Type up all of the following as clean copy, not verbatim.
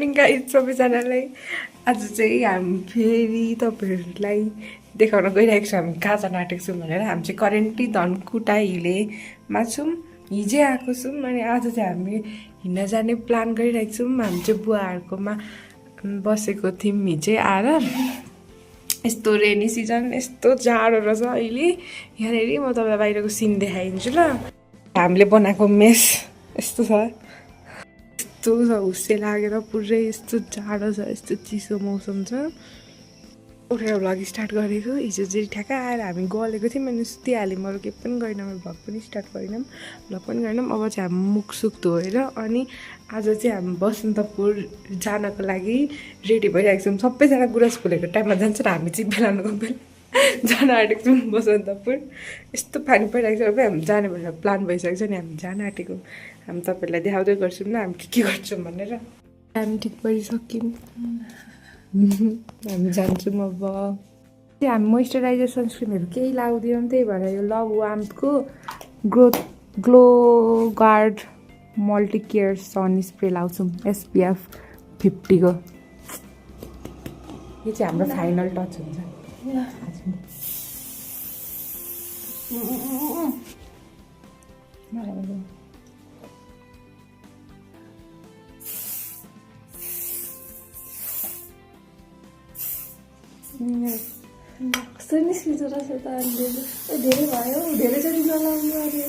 Morning guys सबैजनालाई। आज चाहिँ हामी फेरि तपाईँहरूलाई देखाउन गइरहेको छौँ हामी कहाँ जान आँटेको छौँ भनेर। हामी चाहिँ करेन्टली धनकुटा हिलेमा छौँ, हिजै आएको छौँ। अनि आज चाहिँ हामी हिँड्न जाने प्लान गरिरहेको छौँ। हामी चाहिँ बुवाहरूकोमा बसेको थियौँ हिजै आएर। यस्तो रेनी सिजन, यस्तो जाडो रहेछ अहिले यहाँनिर। म तपाईँलाई बाहिरको सिन देखाइदिन्छु ल। हामीले बनाएको मेस यस्तो छ, यस्तो छ, हुस्से लागेर पुरै यस्तो जाडो छ, यस्तो चिसो मौसम छ। उठेर भ्लग स्टार्ट गरेको हिजो चाहिँ ठ्याक्क आएर हामी गलेको थियौँ। अनि सुतिहाल्यौँ, अरू केही पनि गरेनौँ, भ्लग पनि स्टार्ट गरेनौँ, भ्लग पनि गरेनौँ। अब चाहिँ हामी मुखसुख धोएर अनि आज चाहिँ हामी बसन्तपुर जानको लागि रेडी भइरहेको छौँ। सबैजना गुराँस फुलेको टाइममा जान्छ र हामी चाहिँ बेलानको बेला जान आँटेको छौँ बसन्तपुर। यस्तो पानी परिरहेको छ, अब हामी जाने भनेर प्लान भइसकेको छ नि हामी जान आँटेको। हामी तपाईँहरूलाई देखाउँदै गर्छौँ न हामी के गर्छौँ भनेर। हामी ठिक परिसक्यौँ, हामी जान्छौँ अब। त्यो हामी मोइस्चराइजर सनस्क्रिनहरू केही लाउँदैनौँ, त्यही भएर यो लभ वार्मथको glow guard multi care sun spray लाउँछौँ SPF 50 को। यो चाहिँ हाम्रो फाइनल टच हुन्छ। कस्तो निस्किन्छ रहेछ त अहिले। धेरै भयो, धेरैचोटि नलाउनु अरे।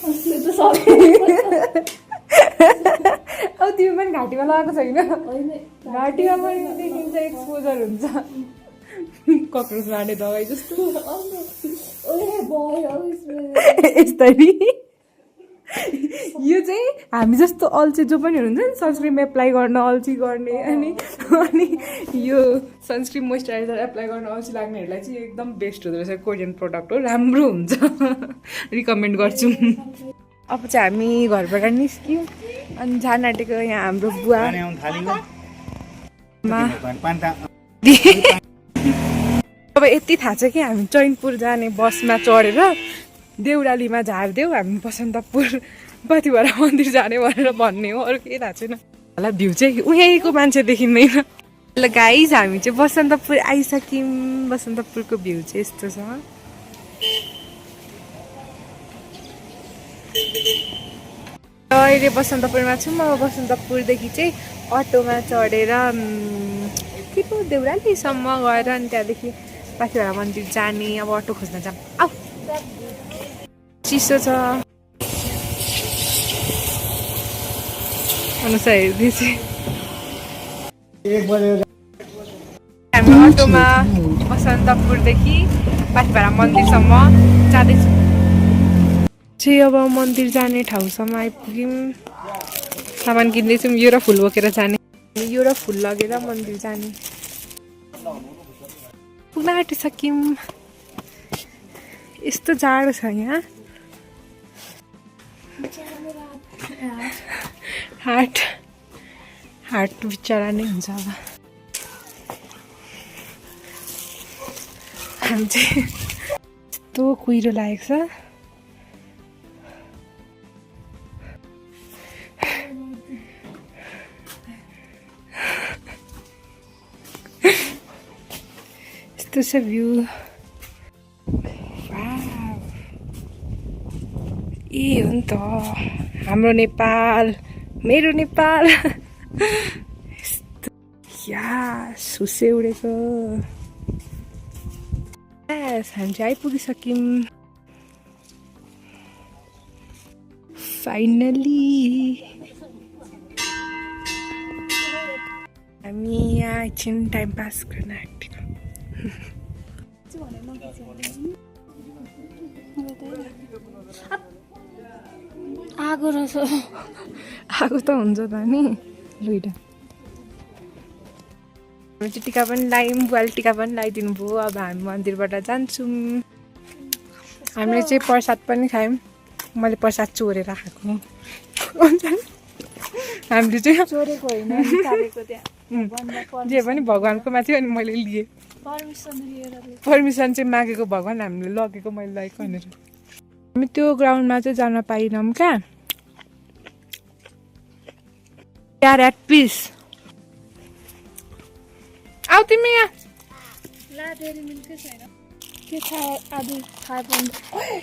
असली त अब तिमी पनि घाँटीमा लगाएको छैन? घाँटीमा पनि देखिन्छ, एक्सपोजर हुन्छ कक्रोच मार्ने दबाई जस्तो। यस्तरी यो चाहिँ हामी जस्तो अल्छी जो पनि हुनुहुन्छ नि सनस्क्रिन एप्लाई गर्न अल्छी गर्ने, अनि यो सनस्क्रिन मोइस्चराइजर एप्लाई गर्न अल्छी लाग्नेहरूलाई चाहिँ एकदम बेस्ट हुँदो रहेछ। कोरियन प्रडक्ट हो, राम्रो हुन्छ, रिकमेन्ड गर्छु। अब चाहिँ हामी घरबाट निस्क्यौँ अनि जान आँटेको यहाँ हाम्रो बुवा। अब यति थाहा छ कि हामी चैनपुर जाने बसमा चढेर देउरालीमा झारिदेऊ हामी बसन्तपुर पतिभरा मन्दिर जाने भनेर भन्ने हो, अरू केही थाहा छैन। होला भ्यू चाहिँ उहीँको मान्छे देखिँदैन। ल गाइज हामी चाहिँ बसन्तपुर आइसक्यौँ। बसन्तपुरको भ्यू चाहिँ यस्तो छ। अहिले बसन्तपुरमा छौँ। अब बसन्तपुरदेखि चाहिँ अटोमा चढेर के पो देउरालीसम्म गएर अनि त्यहाँदेखि पतिभरा मन्दिर जाने। अब अटो खोज्न जाऊँ। आऊ, चिसो छ अनुसार हेर्दैछ। हामी अटोमा बसन्तपुरदेखि पतिभरा मन्दिरसम्म जाँदैछौँ। चाहिँ अब मन्दिर जाने ठाउँसम्म आइपुग्यौँ। सामान किन्दैछौँ, यो र फुल बोकेर जाने, यो र फुल लगेर मन्दिर जाने। पुग्न आँटिसक्यौँ। यस्तो जाडो छ यहाँ। हार्ट बिचरा नै हुन्छ अब। हामी चाहिँ यस्तो कुहिरो लागेको छ। यस्तो छ भ्यू। ए हो नि त हाम्रो नेपाल, मेरो नेपाल। या सुसे उडेको। हामी चाहिँ आइपुगिसक्यौँ फाइनली। हामी यहाँ एकछिन टाइम पास गर्न आँटेको। आगो रहेछ। आगो त हुन्छ त नि। लुइटा हामी चाहिँ टिका पनि लगायौँ, बुवाले टिका पनि लगाइदिनु भयो। अब हामी मन्दिरबाट जान्छौँ। हामीले चाहिँ प्रसाद पनि खायौँ। मैले प्रसाद चोरेर खाएको। हामीले चाहिँ चोरेको होइन, जे पनि भगवान्कोमा थियो अनि मैले लिएँ। परमिसन चाहिँ मागेको, भगवान् हामीले लगेको, मैले लगेको भनेर। हामी त्यो ग्राउन्डमा चाहिँ जान पाइनौँ क्या। आर एट पिस आऊ तिमी यहाँ ला डेरी मिल्कै छैन के थाहा आदि थाहा पनि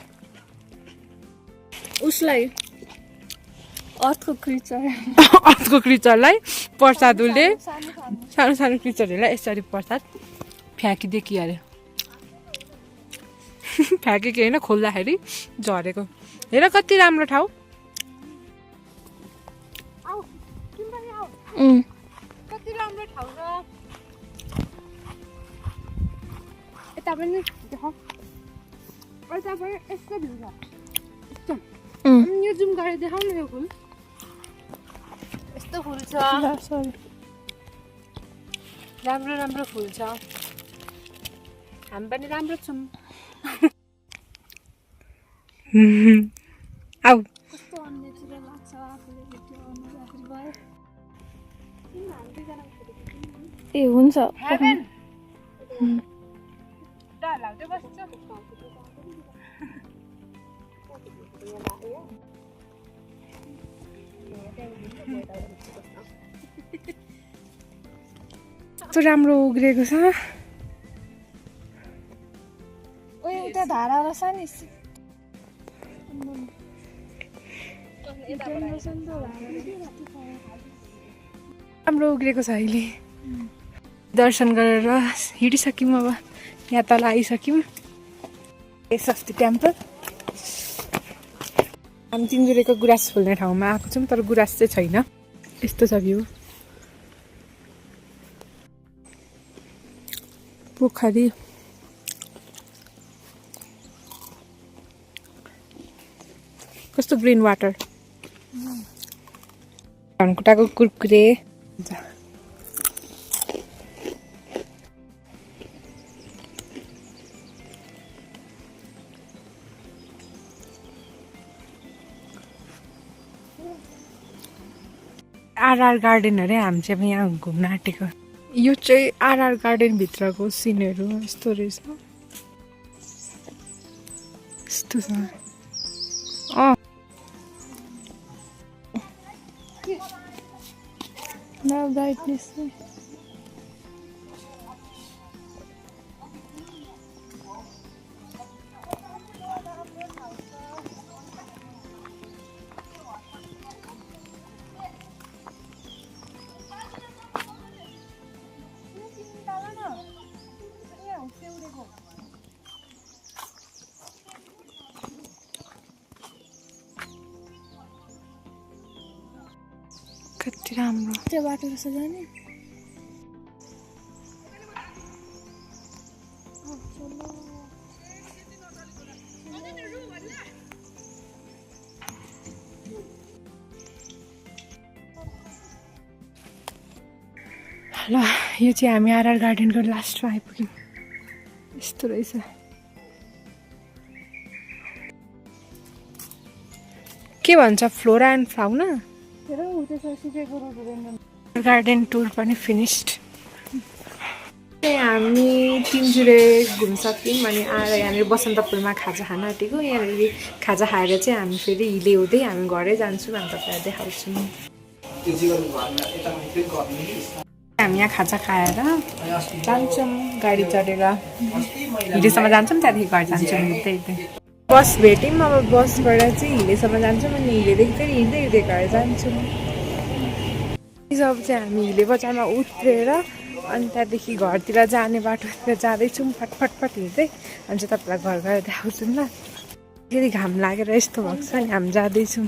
उसलाई अर्थको क्रिचरलाई प्रसादले सानो सानो क्रिचरहरूलाई यसरी प्रसाद फ्याँकिदियो कि अरे फ्याँकेको होइन खोल्दाखेरि झरेको हेर कति राम्रो ठाउँ कति राम्रो ठाउँ छ यता पनि यता पनि यस्तो भ्यू छ यो जुम गरेर देखाउन यो फुल यस्तो फुल छ राम्रो राम्रो फुल छ हामी पनि राम्रो छौँ आऊ कस्तो अननेचुरल लाग्छ आफूले भिडियो गर्नु भयो ए हुन्छ कस्तो राम्रो उग्रेको छ ओए उता धारा रहेछ नि राम्रो उग्रेको छ अहिले दर्शन गरेर हिँडिसक्यौँ अब यहाँ तल आइसक्यौँ सस्ती टेम्पल हामी तिनजुरेको गुराँस फुल्ने ठाउँमा आएको छौँ तर गुराँस चाहिँ छैन यस्तो छ भ्यू पोखरी कस्तो ग्रिन वाटर धनकुटाको कुरकुरे आरआर गार्डन अरे हामी चाहिँ अब यहाँ घुम्न आँटेको यो चाहिँ आरआर गार्डन भित्रको सिनहरू यस्तो रहेछ यस्तो छ ब्राइटनेस कति राम्रो त्यो बाटो रहेछ जाने ल यो चाहिँ हामी आरआर गार्डनको लास्टमा आइपुग्यौँ यस्तो रहेछ के भन्छ flora and fauna garden tour पनि फिनिस्ड हामी तिनजुरे घुमिसक्यौँ अनि आएर यहाँनिर बसन्तपुरमा खाजा खान आँटेको यहाँनिर खाजा खाएर चाहिँ हामी फेरि हिले हुँदै हामी घरै जान्छौँ हामी तपाईँलाई देखाउँछौँ हामी यहाँ खाजा खाएर जान्छौँ गाडी चढेर हिलेसम्म जान्छौँ त्यहाँदेखि घर जान्छौँ हिँड्दै हिँड्दै बस भेट्यौँ अब बसबाट चाहिँ हिलेसम्म जान्छौँ अनि हिलेदेखि फेरि हिँड्दै हिँड्दै घर जान्छौँ जब चाहिँ हामी हिले बजारमा उत्रेर अनि त्यहाँदेखि घरतिर जाने बाटोतिर जाँदैछौँ फटफट हिँड्दै अनि चाहिँ तपाईँलाई घर गएर देखाउँछौँ ल फेरि घाम लागेर यस्तो भएको छ नि हामी जाँदैछौँ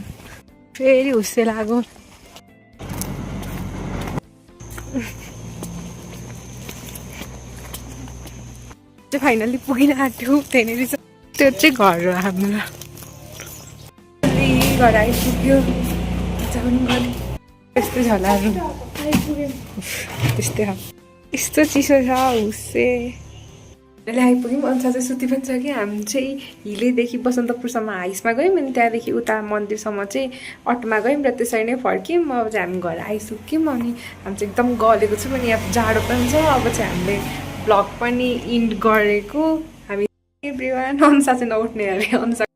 फेरि हुस्से लाग्यो चाहिँ फाइनली पुगिन आँट्यो त्यहाँनिर त्यो चाहिँ घर हो हाम्रो घर आइपुग्यो यस्तो झलाहरू त्यस्तै हो यस्तो चिसो छ हुस्से आइपुग्यौँ अन्त चाहिँ सुति पनि छ कि हामी चाहिँ हिलेदेखि बसन्तपुरसम्म हाइसमा गयौँ अनि त्यहाँदेखि उता मन्दिरसम्म चाहिँ अटोमा गयौँ र त्यसरी नै फर्क्यौँ अब चाहिँ हामी घर आइसक्यौँ अनि हामी चाहिँ एकदम गलेको छौँ अनि यहाँ जाडो पनि छ अब चाहिँ हामीले ब्लग पनि इन्ड गरेको हामी अनुसा चाहिँ नउठ्ने अरे अनुसा